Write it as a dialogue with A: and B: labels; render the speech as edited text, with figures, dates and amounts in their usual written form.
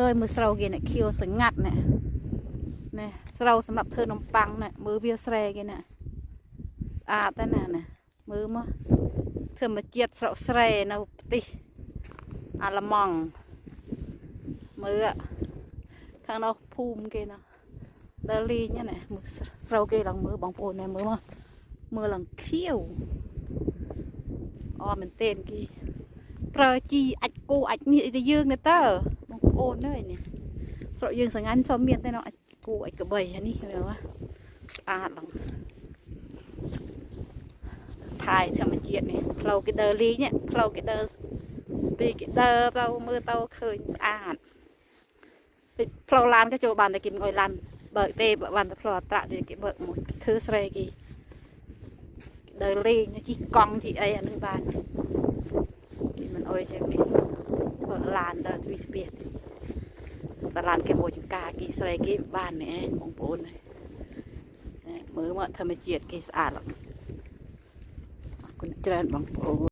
A: ើយមើលស្រូវគេនេះខៀវស្ងាត់នេះនេះស្រូវសម្រាប់ធ្វើនំប៉័ងនេះមើលវាស្រែគេនេះស្អាតតែណាណាមើលមកធម្មជាតិស្រុកស្រែនៅប្រទេសអាល្លឺម៉ង់មើលខាងនោះភូមិគេណាដើរលេងណាមើលស្រូវគេឡើងមើលបងប្អូននេះមើលមកមើលឡើងខៀវអមែនទែនគេប្រើជីអាចគោអាចនេះអីទៅយើងនេះតើបងប្អូនអើយនេះស្រុកយើងសងាញ់សុំមានតែអាចគោអាចក្បីនេះមើលស្អាតឡើងថយធម្មជាតិនេះផ្លូវគេដើរលេងផ្លូវគេដើរពេលគេដើរទៅមើលទៅឃើញស្អាតផ្លូវឡានក៏ចូលបានតែគេមិនអោយឡានបើកទេបើបានតែផ្លូវអត្រាគេបើកមួយធ្វើស្រែគេដើរលេងជិះកង់ជិះអីអានឹងបានគេមិនអោយជាងនេះបើកឡានដើរទ្វីស្ពៀតតឡានគេមួយចង្ការគេស្រែគេបាននេះបងប្អូនមើលមកធម្មជាតិគេស្អាតអរគុណច្រើនបងប្អូន។